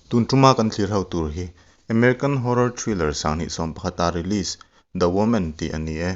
Tun tuma kan thlir ho tur hi American Horror Thriller 2011 a release The Woman tih a ni e.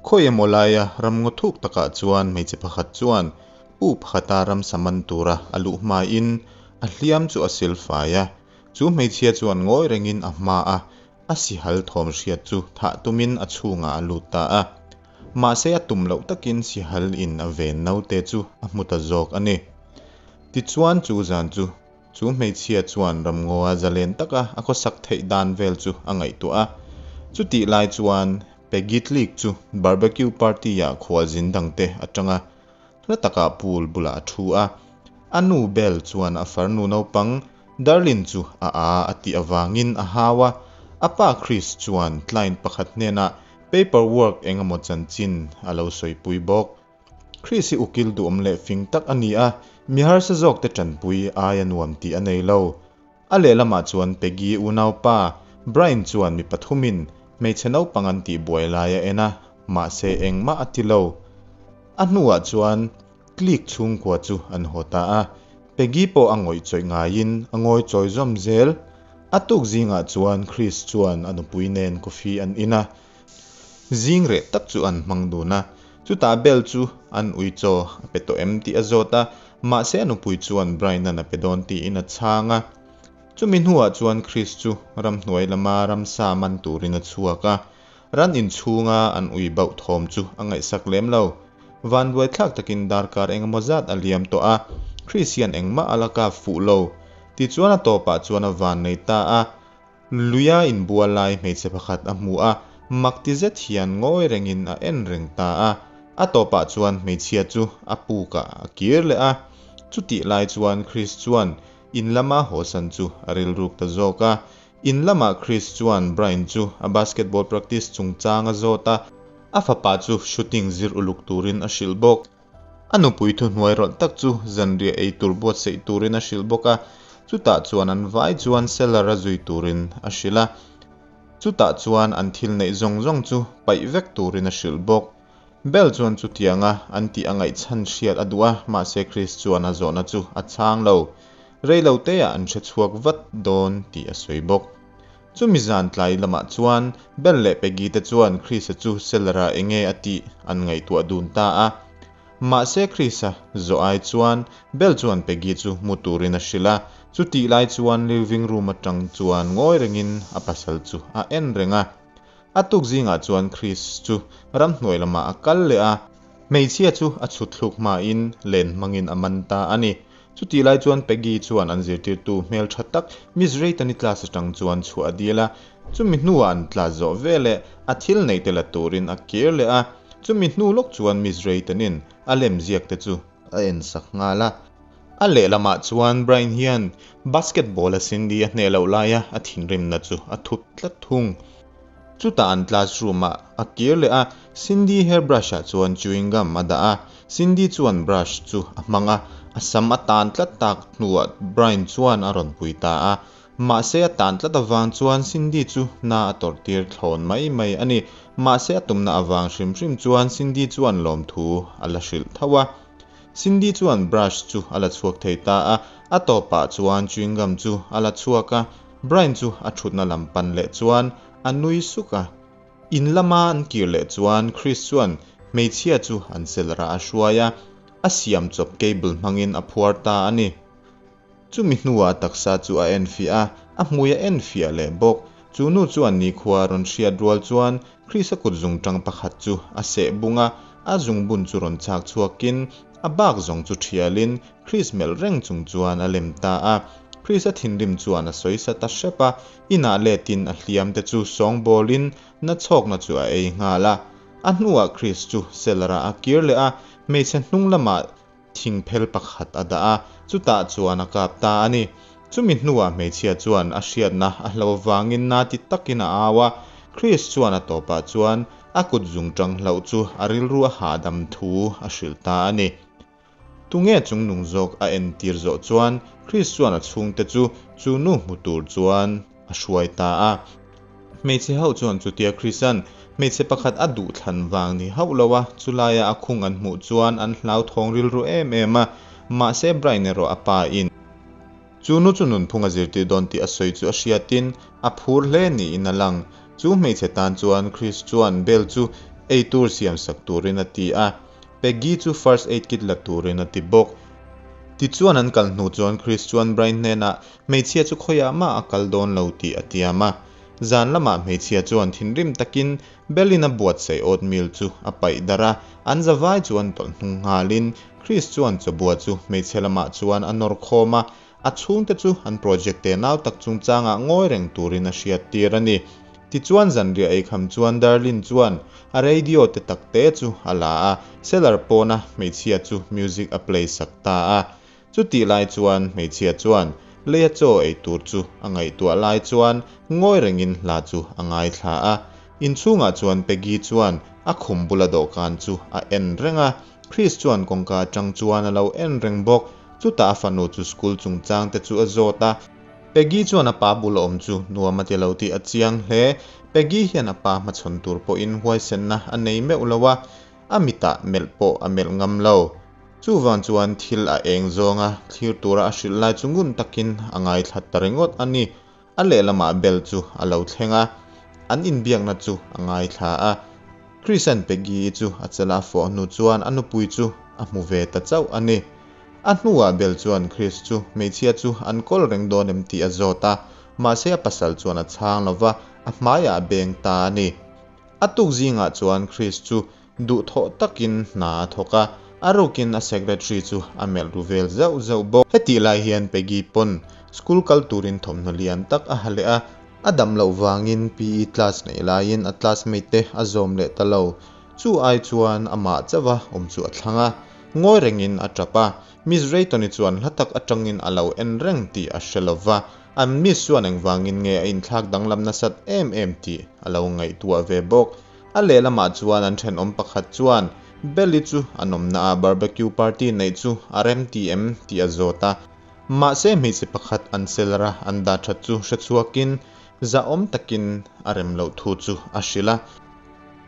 Khawi emaw laia ramngaw thuk takah chuan hmeichhe pakhat chuan pu pakhata ramsa man tura a luh hmain a hliam chu a sil fai a. Chu hmeichhia chuan ngawi rengin a hma a, a sihal thawm hriat chu thah tumin a chhungah a lut ta a. Mahse a tum loh takin sihal in a ven naute chu a hmu ta zawk a ni. Tichuan chu zan chu Chu hmeichhia chuan ramngawa zalen taka a khawsak theih dan vel chu a ngaihtuah a. Chutih lai chuan Peggy Tleek chu barbecue party-ah khualzin dangte atanga hla takah pool bulah a thu a. A nu Belle chuan a farnu naupang Darlene chu a a a tih avangin a hau a. A pa Chris chuan client pakhat hnenah paper work engemaw chanchin a lo sawipui bawk. Chris hi ukil duhawm leh fing tak a ni a, mi harsa zawkte tanpui aia nuam tih a nei lo. A lehlamah chuan Peggy unaupa Brian chuan mi pathumin hmeichhe naupang an tihbuai lai a en a, mahse engmah a ti lo. A hnuah chuan Cleek chhungkua chu an haw ta a, Peggy pawh a ngawih chawih ngaiin a ngawi chawi zawm zel. A tuk zingah chuan Chris chuan a nupui nen coffee an in a, Zing reh tak chu an hmang dun a, chutah Bell chu an ui chaw a pe tawh em tih a zawt a, mahse a nupui chuan Brian-a'n a pe dawn tiin a chhang a. Chumi hnuah chuan Chris chu ramhnuai lama ramsa man turin a chhuak a, ran inchhunga an ui bauh thawm chu a ngaihsak lem lo. Vanduai thlak takin darkar engemaw zat a liam tawh a, Chris hian engmah a la kap fuh lo. Tichuan a tawpah chuan a van nei ta a, Luia inbual lai hmeichhe pakhat a hmu a, mak ti zet hian ngawi rengin a en reng ta a. A tawpah chuan hmeichhia chu a pukah a kir leh a. Chutih lai chuan Chris chuan in lama hawsan chu a rilruk ta zawk a. In lamah Chris chuan Brian chu a basketball practice chungchang a zawt a, a fapa chu shooting zir uluk turin a hrilh bawk. A nupui thuhnuai rawlh tak chu zanriah ei tur buatsaih turin a hrilh bawk a, chutah chuan an vai chuan cellar a zui turin a hrilh a, chutah chuan an thil neih zawng zawng chu paih vek turin a hrilh bawk. Bell chuan chutianga an tih a ngaihchhan hriat a duh a, mahse Chris chuan a zawhna chu a chhang lo. Reiloteah an hre chhuak vat dawn tih a sawi bawk. Chumi zan tlai lamah chuan Bell leh Peggy te chuan Chris-a chu cellar-ah enge a tih an ngaihtuah dun ta a. Mahse Chris-a zawh ai chuan Bell chuan Peggy chu mu turin a hrilh a, chutih lai chuan living room atang chuan ngawi rengin a pasal chu a en reng a. A tuk zingah chuan Chris chu ramhnuai lamah a kal leh a, hmeichhia chu a chhut thluk hmain len hmangin a man ta a ni. Chutih lai chuan Peggy chuan an zirtirtu hmel tha tak Miss Rayton-i class atang chuan chhuah a dil a, chumi hnuah an class zawh veleh a thil neih te la turin a kir leh a, chumi hnu lawk chuan Miss Rayton-in a lem ziak te chu a en sak nghal a. A lehlamah chuan Brian hian basketball a Cindy a hneh loh laia a thinrimna chu a thup tlat thung. Chutah an classroom ah a kir leh a, Cindy hair brush ah chuan chewing gum a dah a, Cindy chuan brush chu a hmang a, a sam a tan tlat tak hnuah Brian chuan a rawn pui ta a, mahse a tan tlat avang chuan Cindy chu na a tawrh tir thlawn mai mai a ni, mahse a tumna avang hrim hrim chuan Cindy chuan lawmthu a la hrilh tho a. Cindy chuan brush chu a la chhuak thei ta a, a tawpah chuan chewing gum chu a la chhuak a, Brian chu a thutna lam pan leh chuan a nui suk a. In lama an kir leh chuan Chris chuan hmeichhia chu an cellar ah a hruai a, a siam chawp cable hmangin a phuar ta a ni. Chumi hnuah a taksa chu a enfiah a, a hmui a enfiah leh bawk. Chu nu chuan nikhua a rawn hriat rual chuan Chris-a kut zungtang pakhat chu a seh bung a, a zungbun chu rawn chhak chhuakin a bak zawng chu thialin Chris melh reng chung chuan a lem ta a. Chris-a thinrim chuan a sawi sa ta hrep a, inah letin a hliam te chu sawngbawlin na chhawkna chu a ei nghal a. A hnuah Chris chu cellar-ah a kir leh a, hmeichhe hnung lamah thingphel pakhat a dah a, chutah chuan a kap ta a ni. Chumi hnuah hmeichhia chuan a hriatna a hlo avangin na ti takin a au a, Chris chuan a tawpah chuan a kut zungtang hlauh chu a rilru a hahdam thu a hrilh ta a ni. Tunge chungnung zawk a entir zawh chuan Chris chuan a chhungte chu chu nu hmu tur chuan a hruai ta a. Hmeichhe ho chuan chutia Chris-a'n Hmeichhe pakhat a duhthlan vang ni hauh lo a chulaia a khung an hmuh chuan an hlauthawng rilru em em a, mahse Brian erawh a pa in chu nu chu nunphung a zirtir dawn tih a sawi chu a hriatin a phur hle niin a lang. Chu hmeichhe tan chuan Chris chuan Belle chu eitur siam sak turin a ti a, Peggy chu first aid kit la turin a ti bawk. Tichuan an kal hnu chuan Chris chuan Brian hnenah hmeichhia chu khawiah mah a kal dawn lo tih a tiam a. Zan lamah hmeichhia chuan thinrim takin Belle-in a buatsaih oatmeal chu a paih darh a, an zavai chuan tawlh hnung nghalin Chris chuan chawbua chu hmeichhe lamah chuan a nawr khawm a, a chhungte chu an project tenau tak chungchangah ngawi reng turin a hriat tir a ni. Tichuan zanriah eikham chuan Darlene chuan a radio te tak te chu a la a, cellar pawna hmeichhia chu music a play sak ta a. Chutih lai chuan hmeichhia chuan leia chaw ei tur chu a ngaihtuah lai chuan ngawi rengin hla chu a ngaithla a. Inchhungah chuan Peggy chuan a khum bula dawhkan chu a en reng a, Chris chuan kawngka atang chuan a lo en reng bawk. Chutah a fanu chu school chungchang te chu a zawt a. Peggy chuan a pa bul awm chu nuam a ti lo tih a chiang hle. Peggy hian a pa hmachhawn tur pawhin huaisenna a nei meuh lo a, a mitah melh pawh a melh ngam lo. Chuvang chuan thil a eng zawnga thlir tura a hrilh lai chu ngun takin a ngaithla ta ringawt a ni. A lehlamah bell chu a lo thleng a, an inbiakna chu a ngaithla a. Chris-a'n Peggy-i chu a chala a fawh hnu chuan a nupui chu a hmu ve ta chauh a ni. A hnuah Bell chuan Chris chu hmeichhia chu an kawl reng dawn em tih a zawt a, mahse a pasal chuan a chhang lova, a hmaiah a beng ta a ni. A tuk zingah chuan Chris chu Duhthawh takin hna a thawk a, a rukin a secretary chu a melh ru vel zauh zauh bawk. Hetih lai hian Peggy pawn school kal turin thawmhnaw lian tak a ha leh a, a dam loh vangin PE class neih laiin a classmate te a zawm leh ta lo. Chu ai chuan amah chauha awm chu a thlang a, ngawi rengin a tap a, Miss Rayton-i chuan hla tak atangin a lo en reng tih a hre lova, an Miss chuan engvangin nge a inthlak danglam nasat em em tih a lo ngaihtuah ve bawk. A lehlamah chuan an thenawm pakhat chuan Belly chu a nawmnaah barbecue party neih chu a rem ti em tih a zawt a. Mahse hmeichhe pakhat an cellar a an dah that chu hre chhuakin zahawm takin a rem loh thu chu a hrilh a.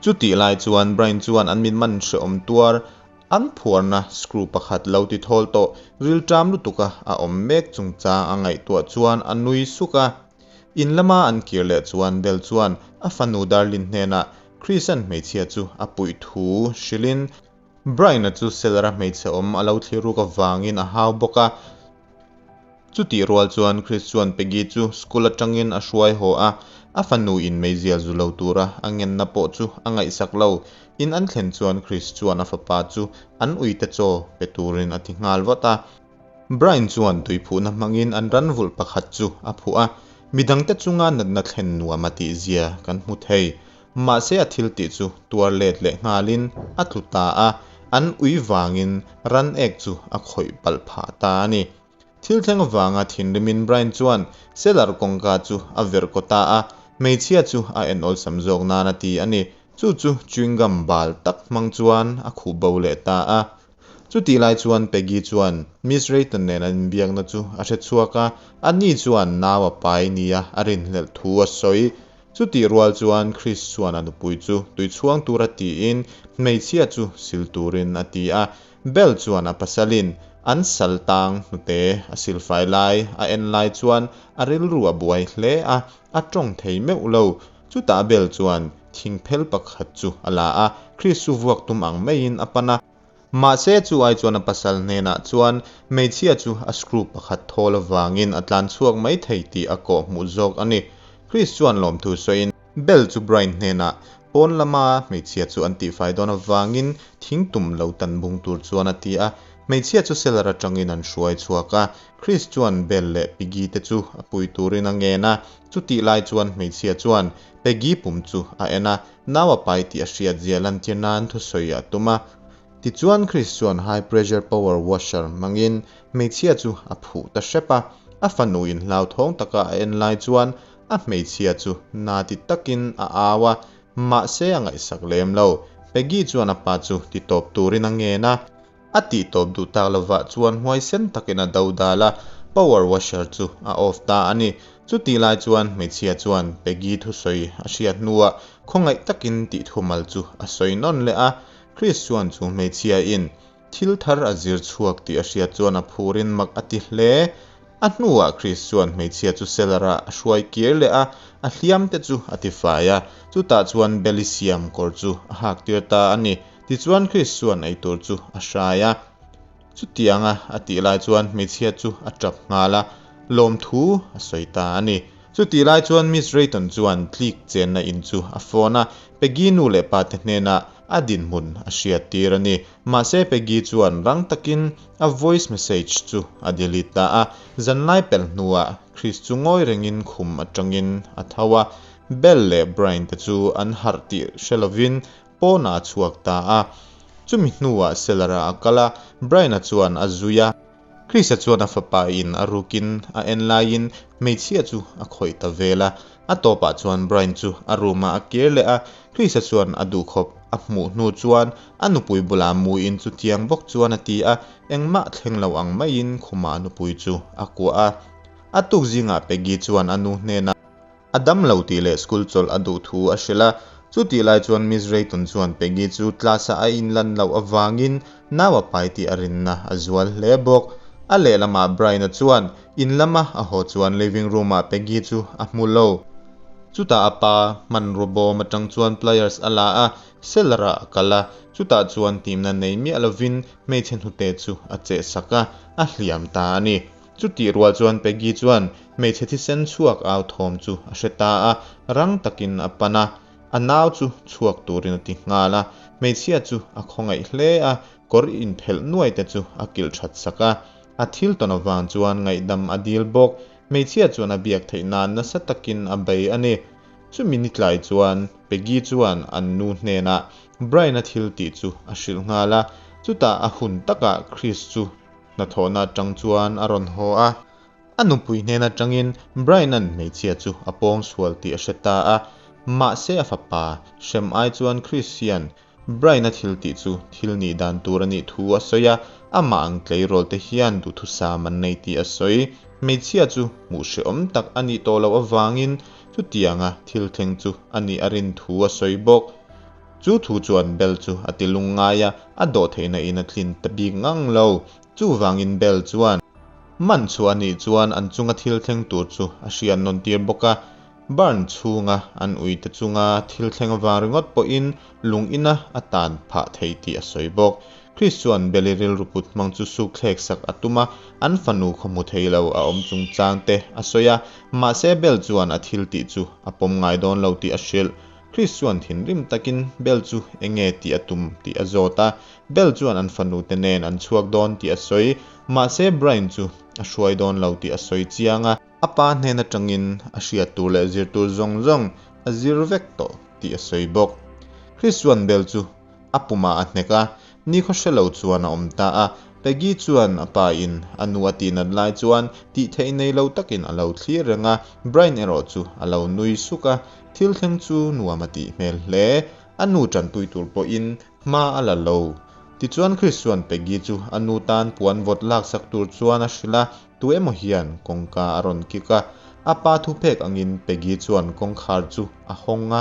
Chutih lai chuan Brian chuan an mitman hrehawm tuar an phuarna screw pakhat lo ti thawl tawh rilṭam lutuka a awm mek chungchang a ngaihtuah chuan a nui suk a. In lama an kir leh chuan Bell chuan a fanu Darlene hnenah Chris-a'n hmeichhia chu a puih thu hrilhin Brian-a chu cellar-a hmeichhe awm a lo thlir ruk avangin a hau bawk a. Chutih rual chuan Chris chuan Peggy chu school atangin a hruai haw a, a fanu in meizial zu lo tura a ngenna pawh chu a ngaihsak lo. In an thlen chuan Chris chuan a fapa chu an uite chaw pe turin a ti nghal vat a. Brian chuan tuiphuhna hmangin an ran vulh pakhat chu a phuh a, midangte chunga natna thlen nuam a tih zia kan hmu thei. Mahse a thil tih chu tuar let leh nghalin a tlu ta a, an ui vangin ran ek chu a khawih palh phah ta a ni. Thil thleng avanga thinrimin Brian chuan cellar kawngka chu a verh kaw ta a, hmeichhia chu a en awlsam zawk nan a ti a ni. Chu chu chewing gum bal tak hmang chuan a khuh bo leh ta a. Chutih lai chuan Peggy chuan Miss Rayton nen an inbiakna chu a hre chhuak a, ani chuan nau a pai nia a rinhlelh thu a sawi. Chutih rual chuan Chris chuan a nupui chu tui chhuang tura tiin hmeichhia chu sil turin a ti a. Belle chuan a pasalin an sal tang hnute a silfai lai a en lai chuan a rilru a buai hle a, a tawng thei meuh lo. Chutah Belle chuan thingphel pakhat chu a la a, Chris chu vuak tum ang maiin a pan a. Mahse chu ai chuan a pasal hnenah chuan hmeichhia chu a screw pakhat thawl avangin a tlan chhuak mai thei tih a kawh hmuh zawk a ni. Chris chuan lawmthu sawiin Belle chu Brian hnenah pawn lama hmeichhia chu an tihfai dawn avangin thing tum lo tan bung tur chuan a ti a. Hmeichhia chu cellar atangin an hruai chhuak a, Chris chuan Belle leh Piggy te chu a pui turin a ngen a. Chutih lai chuan hmeichhia chuan Peggy pum chu a en a, nau a pai tih a hriat zia lantir nan thusawi a tum a. Tichuan Chris chuan high pressure power washer hmangin hmeichhia chu a phuh ta hrep a, a fanu in hlauthawng taka a en lai chuan a hmeichhia chu na ti takin a au a, mahse a ngaihsak lem lo. Peggy chuan a pa chu ti tawp turin a ngen a. A tih tawp duh tak lovah chuan huaisen takin a do dal a, power washer chu a off ta a ni. Chutih lai chuan hmeichhia chuan Peggy thusawi a hriat hnuah Khawngaih takin tih thumal chu a sawi nawn leh a. Chris chuan chu hmeichhia in thil thar a zir chhuak tih a hriat chuan a phurin mak a ti hle. A hnuah Chris chuan hmeichhia chu cellar ah a hruai kir leh a, a hliam te chu a ti fai a. Chutah chuan Belly siam kawr chu a hak tir ta a ni. Tichuan Chris chuan eitur chu a hrai a. Chutianga a tih lai chuan hmeichhia chu a tap nghal a, lawmthu a sawi ta a ni. Chutih lai chuan Miss Rayton chuan tlik chenna in chu a phone a, Peggy nu leh pa te hnenah a dinhmun a hriat tir a ni. Mahse Peggy chuan rang takin a voice message chu a delete ta a. Zanlai pelh hnuah Chris chu ngawi rengin khum atangin a tho a, Belle leh Brian te chu an harh tih hre lovin pawnah a chhuak ta a. Chumi hnuah cellar-ah a kal a, Brian-a chuan a zui a. Chris-a chuan a fapa in a rukin a en laiin hmeichhia chu a khawih ta vel a. A tawpah chuan Brian chu a room-ah a kir leh a, Chris-a chuan a duhkhawp a hmuh hnu chuan a nupui bulah muin chutiang bawk chuan a ti a, engmah thleng lo ang maiin khumah a nupui chu a kuah a. A tuk zingah Peggy chuan a nu hnenah. A dam lo tih leh school chawlh a duh thu a hrilh a. Chutih lai chuan Miss Rayton chuan Peggy chu class-a a inlan loh avangin nau a pai tih a rinna a zual hle bawk. A lehlamah Brian-a chuan in lama a haw chuan living room-ah Peggy chu a hmu lo. Chutah a pa hmanrua bawm atang chuan pliers a la a, cellar-ah a kal a. Chutah chuan timna nei miah lovin hmeichhe hnute chu a chehsak a, a hliam ta a ni. Chutih rual chuan Peggy chuan hmeichhe thisen chhuak au thawm chu a hre ta a, rang takin a pan a, a nau chu chhuak turin a ti nghal a. Hmeichhia chu a khawngaih hle a, kawr inphelh nuai te chu a kilh that sak a. A thil tawn avang chuan ngaihdam a dil bawk. Hmeichhia chuan a biak theih nan nasa takin a bei a ni. Chumi ni tlai chuan Peggy chuan an nu hnenah Brian-a thil tih chu a hrilh nghal a, chutah a hun takah Chris chu Hnathawhna atang chuan a rawn haw a, a nupui hnen atangin Brian-a'n hmeichhia chu a pawng sual tih a hre ta a. Mahse a fapa hrem ai chuan Chris hian Brian-a thil tih chu thil nih dan tur a nih thu a sawi a, amah ang tleirawl te hian duhthusam an nei tih a sawi. Hmeichhia chu hmuh hrehawm tak a nih tawh loh avangin chutianga thil thleng chu a nih a rin thu a sawi bawk. Chu thu chuan Bell chu a ti lungngai a, a dawh theihna in a tlin ta bik ngang lo. Chuvangin Bell chuan man chhuah a nih chuan an chunga thil thleng tur chu a hriat nawn tir bawk a. Barn chhunga an uite chunga thil thleng avang ringawt pawhin lung ina a tan phah thei tih a sawi bawk. Chris chuan Bell-i rilru put hmang chu suk thlek sak a tum a, an fanu khaw hmu thei lo a awm chungchang te a sawi a, mahse Bell chuan a thil tih chu a pawm ngai dawn lo tih a hrilh. Chris chuan thinrim takin Bell chu enge tih a tum tih a zawt a, Bell chuan an fanu te nen an chhuak dawn tih a sawi, mahse Brian chu a hruai dawn lo tih a sawi chiang a, a pa hnen atangin a hriat tur leh zir tur zawng zawng a zir vek tawh tih a sawi bawk. Chris chuan Bell chu a pumah a hnek a, nikhaw hre lo chuan a awm ta a. Peggy chuan a pa in a nu a tihnat lai chuan tih theih nei lo takin a lo thlir reng a, Brian erawh chu a lo nui suk a, thil thleng chu nuam a tih hmel hle. A nu tanpui tur pawhin hma a la lo. Tichuan Chris chuan Peggy chu a nu tan puan vawt laksak tur chuan a hrilh a, tu emaw hian kawngka a rawn kik a. A pa thupek angin Peggy chuan kawngkhar chu a hawng a.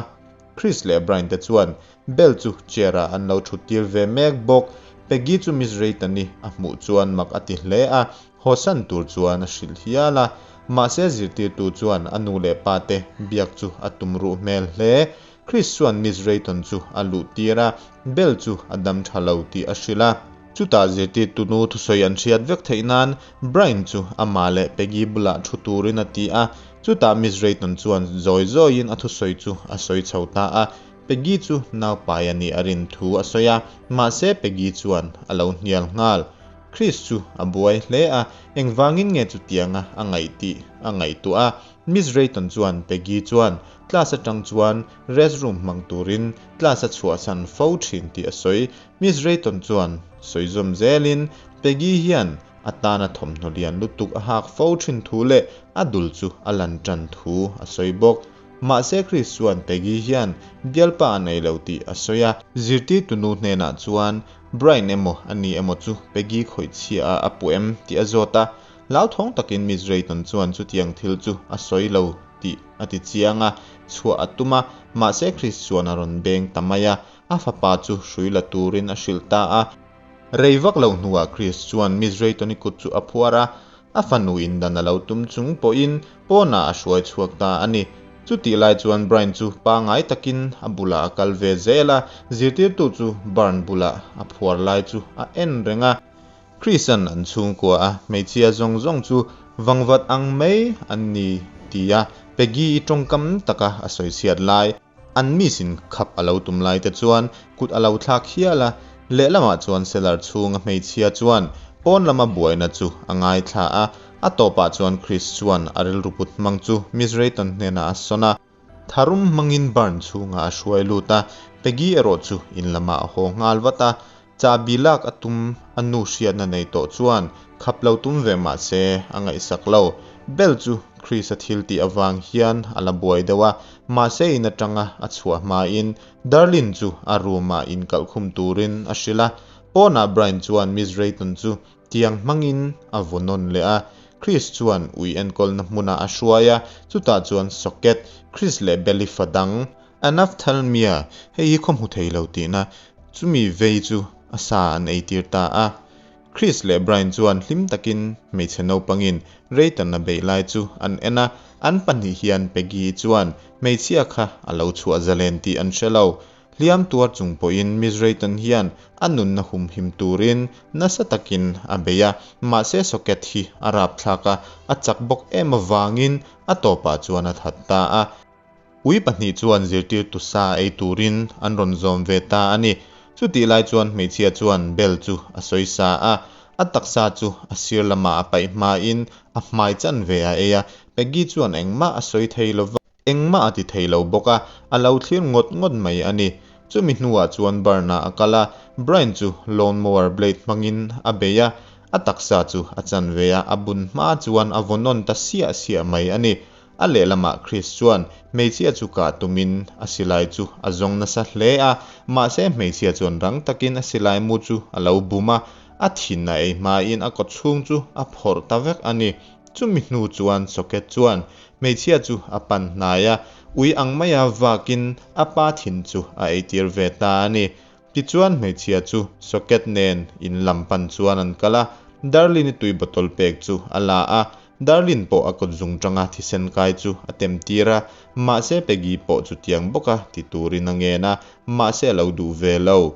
Chris leh Brian te chuan Bell chu chair ah an lo thut tir ve mek bawk. Peggy chu Miss Rayton-i a hmuh chuan mak a ti hle a, hawsan tur chuan a hrilh hial a. Mahse zirtirtu chuan a nu leh pa te biak chu a tum ruh hmel hle. Chris chuan Miss Rayton chu a luh tir a, Bell chu a dam tha lo tih a hrilh a. Chutah zirtirtu nu thusawi an hriat vek theih nan Brian chu amah leh Peggy bulah thu turin a ti a. Chutah Miss Rayton chuan zawi zawiin a thusawi chu a sawi chho ta a. Peggy chu naupai a nih a rin thu a sawi a, mahse Peggy chuan a lo hnial nghal. Chris chu a buai hle a, engvangin nge chutianga a ngaih tih a ngaihtuah a. Miss Rayton chuan Peggy chuan class atang chuan restroom hmang turin class a chhuahsan fo thin tih a sawi. Miss Rayton chuan sawi zawm zelin Peggy hian a tana thawmhnaw lian lutuk a hak fo thin thu leh a dul chu a lan tan thu a sawi bawk. Mahse Chris chuan Peggy hian bialpa a nei lo tih a sawi a. Zirtirtu nu hnenah chuan Brian emaw a ni emaw chu Peggy khawih chhia a a puh em tih a zawt a. Hlauthawng takin Miss Drayton chuan chutiang thil chu a sawi lo tih a ti chiang a, chhuah a tum a, mahse Chris chuan a rawn beng ta mai a, a fapa chu hrui la turin a hrilh ta a. Rei vak lo hnuah Chris chuan Miss Drayton-i kut chu a phuar a, a fanu indan a lo tum chung pawhin pawnah a hruai chhuak ta a ni. Chutih lai chuan Brian chu pangai takin a bulah a kal ve zel a, zirtirtu chu Barn bulah a phuar lai chu a en reng a. Chris-a'n an chhungkua a hmeichhia zawng zawng chu vangvat ang mai an ni tia Peggy-i tawngkam taka a sawi chhiat lai. An miss-in khap a lo tum lai te chuan kut a lo thlak hial a, lehlamah chuan cellar chhunga hmeichhia chuan pawn lama buaina chu a ngaithla a, a tawpah chuan Chris chuan a rilru put hmang chu Miss Rayton hnenah a sawn a. Tharum hmangin barn chhungah a hruai lut a, Peggy erawh chu in lamah a haw nghal vat a, chahbi lak a tum a nu hriatna nei tawh chuan khap lo tum ve mah se a ngaihsak lo. Bell chu Chris-a thil tih avang hian a la buai deuh a, mahse in atanga a chhuah hmain Darlene chu a room-ah inkalhkhum turin a hrilh a, pawnah Brian chuan Miss Drayton chu Tiang hmangin a vaw nawn leh a, Chris chuan ui enkawlna hmunah a hruai a, chutah chuan Socket, Chris leh Belly fa dang, Anaphthalmia, hei hi khaw hmu thei lo tihna, chumi vei chu a sa an eitir ta a. Chris leh Brian chuan hlim takin hmeichhe naupangin Rayton a beih lai chu an en a, an pahnih hian Peggy-i chuan hmeichhia kha a lo chhuah zalen tih an hre lo. Hliam tuar chung pawhin Miss Rayton hian a nunna humhim turin nasa takin a bei a, mahse socket hi a rapthlak a, a chak bawk em avangin a tawpah chuan a that ta a. Ui pahnih chuan zirtirtu sa ei turin an rawn zawm ve ta a ni. Chutih lai chuan hmeichhia chuan bell chu a sawi sa a, a taksa chu a sir lamah a paih hmain a hmai chanve a ei a, Peggy chuan engmah a sawi thei lova. Engmah a ti thei lo bawk a, a lo thlir ngawt ngawt mai a ni. Chumi hnuah chuan Barn-ah a kal a, Brian chu lawn mower blade hmangin a bei a, a taksa chu a chan ve a, a bun hma chuan a vaw nawn ta siah siah mai a ni. A lehlamah Chris chuan hmeichhia chu kah tumin a silai chu a zawng nasa hle a, mahse hmeichhia chuan rang takin a silai mu chu a lo bum a, a thin a ei hmain a kawchhung chu a phawrh ta vek a ni. Chumi hnu chuan Socket chuan hmeichhia chu a pan hnai a, ui ang maia vakin a pa thin chu a eitir ve ta a ni. Tichuan hmeichhia chu Socket nen in lam pan chuan an kal a, Darlene-i tui bottle pek chu a la a, Darlene pawh a kut zung tanga thisen kai chu a tem tir a, mahse Peggy pawh chutiang bawka ti turin a ngen a, mahse a lo duh ve lo.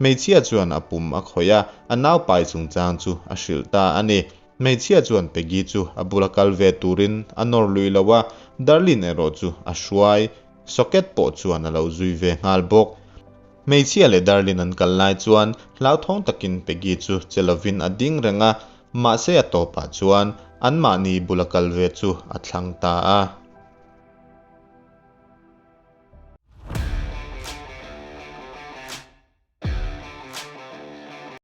Hmeichhia chuan a pum a khawih a, a naupai chungchang chu a hrilh ta a ni. Hmeichhia chuan Peggy chu a bula kal ve turin a nawr lui lo a, Darlene erawh chu a hruai. Socket pawh chuan a lo zui ve nghal bawk. Hmeichhia leh Darlene an kal lai chuan hlauthawng takin Peggy chu che lovin a ding reng a, mahse a tawpah chuan anmahni bula kal ve chu a thlang ta a.